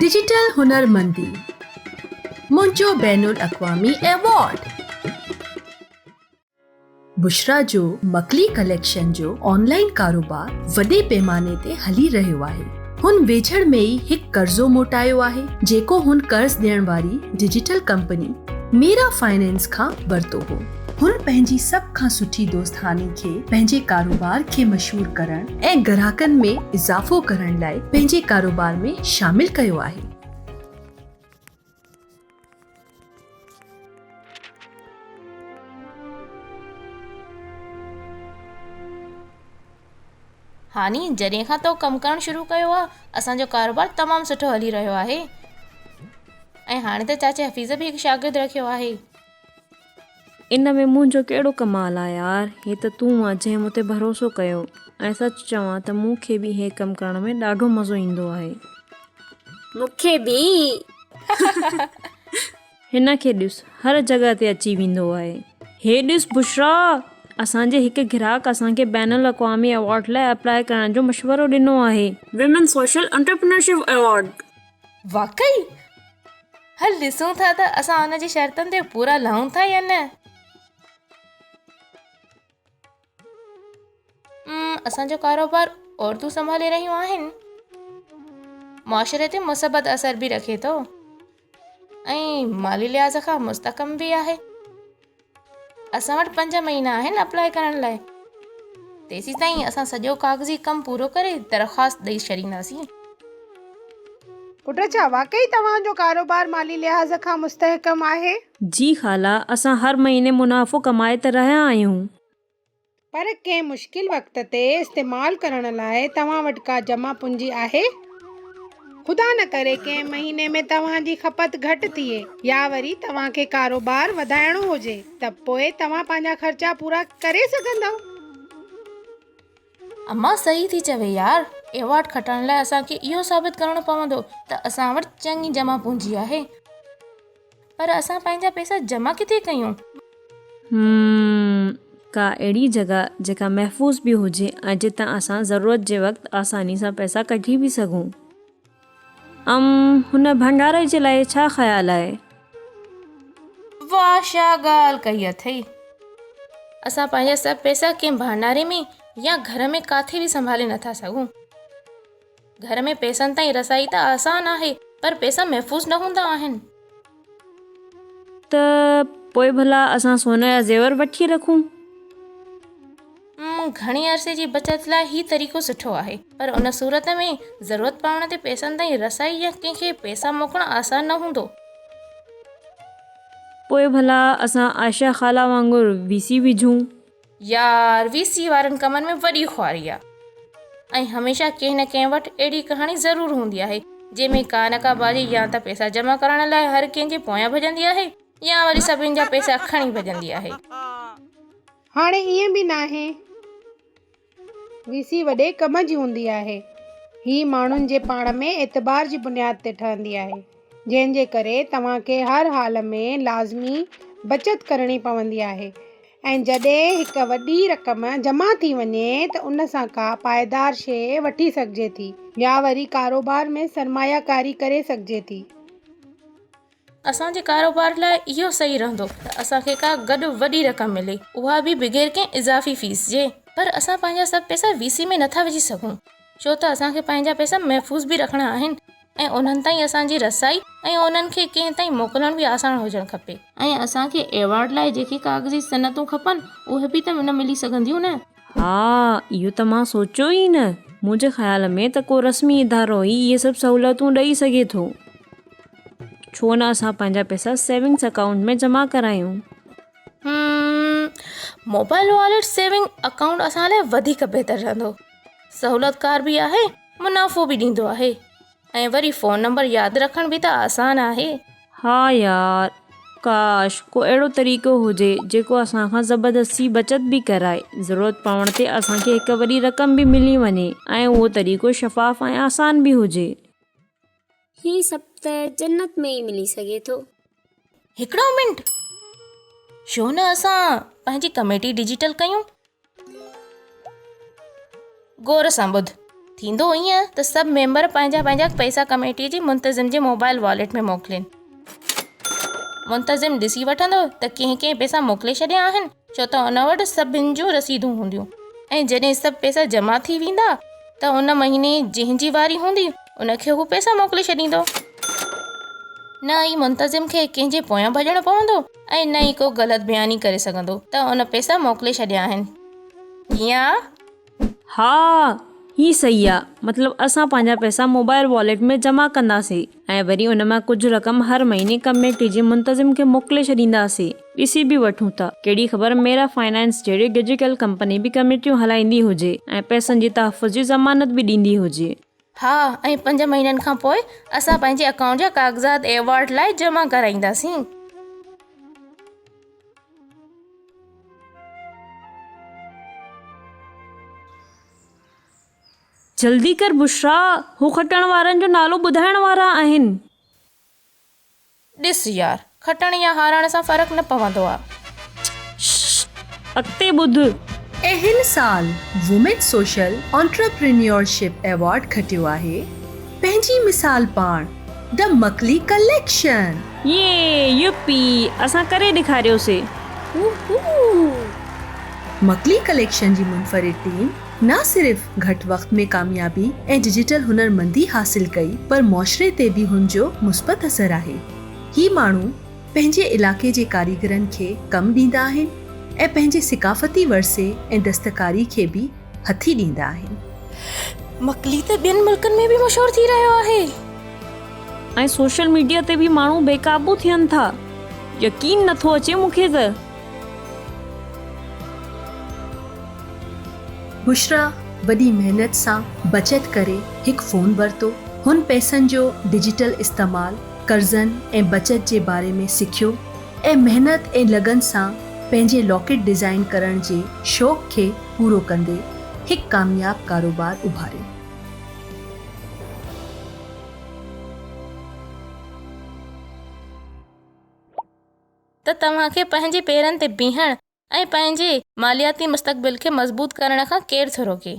Digital هنرمندي، منهنجو بين الاقوامي award! Bushra جو مڪلي ڪليڪشن جو آن لائين ڪاروبار وڏي پيماني تي هلي رهيو آهي. هن ويجهڙ ۾ ئي هڪ قرضو موٽايو آهي، جيڪو هن قرض ڏيڻ واري ڊجيٽل ڪمپني ميرا فائنانس کان ورتو هو. هن پنهنجي سڀ کان سٺي دوست هاني کي پنهنجي ڪاروبار کي مشهور ڪرڻ ۽ گراهڪن ۾ اضافو ڪرڻ لاء پنهنجي ڪاروبار ۾ شامل ڪيو آهي. هاني، جڏهن کان تو ڪم ڪرڻ شروع ڪيو آهي، اسان جو ڪاروبار تمام سٺو هلي رهيو آهي ۽ هاڻي ته چاچي حفيظ به هڪ شاگرد رکيو آهي. ان ۾ منهنجو ڪهڙو ڪمال آ يار، هي ته تون آ جنهن مون تي ڀروسو ڪيو ۽ سچ چوان ته مون کي به هي ڪم ڪرڻ ۾ ڏاڍو مزو ايندو آهي. مون کي به. هن کي ڏس هر جڳهه تي اچي ويندو آهي. هي ڏس بشريٰ! اسان جي هڪ گراهڪ اسان کي بين الاقوامي ايوارڊ لاء اپلاء ڪرڻ جو مشورو ڏنو آهي. Women social entrepreneurship award. واقعي؟ هل ڏسون ٿا ته اسان ان جي شرطن تي پورا لهون ٿا يا نه. اسان جو ڪاروبار عورتون سنڀالي رهيون آهن. معاشري تي مثبت اثر به رکي ٿو ۽ مالي لحاظ کان مستحڪم به آهي. اسان وٽ پنج مهينا آهن اپلاء ڪرڻ لاء. تيسيتائين اسان سڄو ڪاغذي ڪم پورو ڪري درخواست ڏئي ڇڏينداسين. پٽ ڇا واقعي توهان جو ڪاروبار مالي لحاظ کان مستحڪم آهي؟ جي خالا، اسان هر مهيني منافعو ڪمائي ته رهيا آهيون. پر ڪنهن مشڪل وقت تي استعمال ڪرڻ لاء توهان وٽ ڪا جمع پونجي آهي؟ خدا نه ڪري ڪنهن مهيني ۾ توهان جي کپت گهٽ ٿئي يا وري توهان کي ڪاروبار وڌائڻو هجي ته پوء توهان پنهنجا خرچا پورا ڪري سگهندؤ؟ امان صحيح ٿي چوي يار، ايوارڊ کٽڻ لاء اسان کي اهو ثابت ڪرڻو پوندو ته اسان وٽ چڱي جمع پونجي آهي. پر اسان پنهنجا پئسا جمع ڪٿي ڪيون؟ همم، ڪا اهڙي جڳهه جيڪا محفوظ به هجي ۽ جتان اسان ضرورت جي وقت آساني سان پئسا ڪڍي به سگهون. ام، هن ڀنڊاري جي لاء ڇا خيال آهي؟ واهه ڇا ڳالهه ڪئي اٿئي. اسان پنهنجا سڀ پئسا ڪنهن ڀانڊاري ۾ يا گهر ۾ ڪاٿي به سنڀالي نٿا سگهون. گهر ۾ پئسن تائين رسائي ته آسان آهي پر پئسا محفوظ نه هوندا آهن. ته پوء ڀلا اسان سون جا زيور وٺي رکون؟ گهڻي عرصي جي بچت لاء هي طريقو سٺو آهي پر ان صورت ۾ ضرورت پوڻ تي پئسن تائين رسائي يا ڪنهن کي پئسا موڪلڻ آسان نه هوندو. پوء ڀلا اسان عائشه خالا وانگر وي سي وجهون؟ يار وي سي وارن ڪمن ۾ وڏي خواري آ ۽ هميشه ڪنهن نه ڪنهن وٽ اهڙي ڪهاڻي ضرور هوندي آهي جنهن ۾ ڪا نه ڪا باجي يا ته پئسا جمع ڪرائڻ لاء هر ڪنهن جي پويان ڀڄندي آهي يا وري سڀن جا پئسا کڻي ڀڄندي آهي. هاڻي ائين به ناهي. وي سي وڏي ڪم جي هوندي آهي. هي ماڻهن جي پاڻ ۾ اعتبار جي بنياد تي ٺهندي آهي، جنهن جي ڪري توهان کي هر حال ۾ لازمي بچت ڪرڻي پوندي آهي ۽ جڏهن هڪ وڏي رقم جمع ٿي وڃي ته ان سان ڪا پائيدار شيء وٺي سگهجي ٿي يا وري ڪاروبار ۾ سرمايه ڪاري ڪري سگهجي ٿي. اسان جي ڪاروبار لاء اهو صحيح رهندو ته اسان کي ڪا گڏ وڏي رقم ملي، اها به بغير ڪنهن اضافي فيس جي. پر اسان پنهنجا سڀ پئسا وي سي ۾ نٿا وجهي سگهون، ڇو ته اسان کي پنهنجا پئسا محفوظ به رکڻا آهن ۽ انهن تائين اسان جي رسائي ۽ انهن کي ڪنهن تائين موڪلڻ به آسان هجڻ کپي. ۽ اسان کي ايوارڊ لاء جيڪي ڪاغذي سندون کپن، اهي به ته نه ملي سگهنديون نه. ها، اهو ته مان سوچيو ئي نه. منهنجي خيال ۾ ته ڪو رسمي ادارو ئي اهي سڀ سهولتون ڏئي سگهي ٿو. ڇو نه اسان پنهنجا پئسا سيونگس اڪائونٽ ۾ جمع ڪرايون. موبائل واليٽ سيونگ اڪائونٽ اسان لاء وڌيڪ بهتر رهندو. سهولتڪار به آهي، منافعو به ڏيندو آهي ۽ وري فون نمبر ياد رکڻ به ته آسان آهي. ها يار، ڪاش ڪو اهڙو طريقو هجي جيڪو اسان کان زبردستي بچت به ڪرائي، ضرورت پوڻ تي اسان کي هڪ وڏي رقم به ملي وڃي ۽ اهو طريقو شفاف ۽ آسان به هجي. هي سڀ ته جنت ۾ ئي ملي سگهي ٿو. هڪڙو منٽ! ڇو نه اسان پنهنجي ڪميٽي ڊجيٽل ڪيون؟ غور سان ٻڌ. ٿيندو ائين ته سڀ ميمبر پنهنجا پنهنجا پئسا ڪميٽي جي منتظم جي موبائل واليٽ ۾ موڪلين. منتظم ڏسي وٺندو ته ڪنهن ڪنهن پئسا موڪلي ڇڏيا آهن، ڇو ته ان وٽ سڀن جون رسيدون هونديون ۽ جڏهن سڀ پئسا جمع ٿي ويندا ته ان مهيني جنهن جي واري هوندي ان کي هو پئسا موڪلي ڇڏيندو. نه ئي منتظم کي ڪنهن جي پويان ڀڄڻو پوندو ۽ نه ئي ڪو غلط بياني ڪري سگهندو ته ان پئسا موڪلي ڇڏيا آهن. ڪيئن آ؟ ها هي صحيح آ مطلب اسان پنهنجا پئسا موبائل واليٽ ۾ جمع ڪنداسين ۽ وري ان مان ڪجهه رقم هر مهيني ڪميٽي جي منتظم کي موڪلي ڇڏينداسين. ڏسي به وٺون ته ڪهڙي خبر ميرا فائنانس جهڙي ڊجيٽل ڪمپني به ڪميٽيون هلائيندي هجي ۽ پئسن جي تحفظ جي ضمانت به ڏيندي هجي. ها ۽ پنج مهينن کان پوء اسان پنهنجي اڪائونٽ جا ڪاغذات ايوارڊ لاء جمع ڪرائينداسين. جلدي ڪر بشريٰ، هو کٽڻ وارن جو نالو ٻڌائڻ وارا آهن. ڏس يار، کٽڻ يا هارڻ سان فرق نه پوندو آ. شش، اڳتي ٻڌ. ۽ هن سال وومين سوشل انٽرپرينيورشپ ايوارڊ کٽيو آهي. پنهنجي مثال پاڻ، The Makli Collection! يي! يپي! اسان ڪري ڏيکاريوسي! ووهو! مڪلي ڪليڪشن جي منفرد ٽيم نه صرف گهٽ وقت ۾ ڪاميابي ۽ ڊجيٽل هنرمندي حاصل ڪئي پر معاشري تي به هن جو مثبت اثر آهي. هي ماڻهو پنهنجي علائقي جي ڪاريگرن کي ڪم ڏيندا آهن ۽ پنهنجي ثقافتي ورثي ۽ دستڪاري کي به هٿي ڏيندا آهن. مڪلي ته ٻين ملڪن ۾ به مشهور ٿي رهيو آهي. ۽ سوشل ميڊيا تي به ماڻهو بي قابو ٿين ٿا. يقين نه ٿو اچي مون کي ته. بشريٰ وڏي محنت سان بچت ڪري هڪ فون ورتو. هن پئسن جو ڊجيٽل استعمال، قرضن ۽ بچت جي باري ۾ سکيو ۽ محنت ۽ لگن سان پنهنجي لاڪيٽ ڊزائين ڪرڻ جي شوق کي پورو ڪندي هڪ ڪامياب ڪاروبار اڀاريو. ته توهان کي پنهنجي پيرن تي بيهڻ ۽ پنهنجي مالياتي مستقبل کي مضبوط ڪرڻ کان ڪير ٿو روڪي؟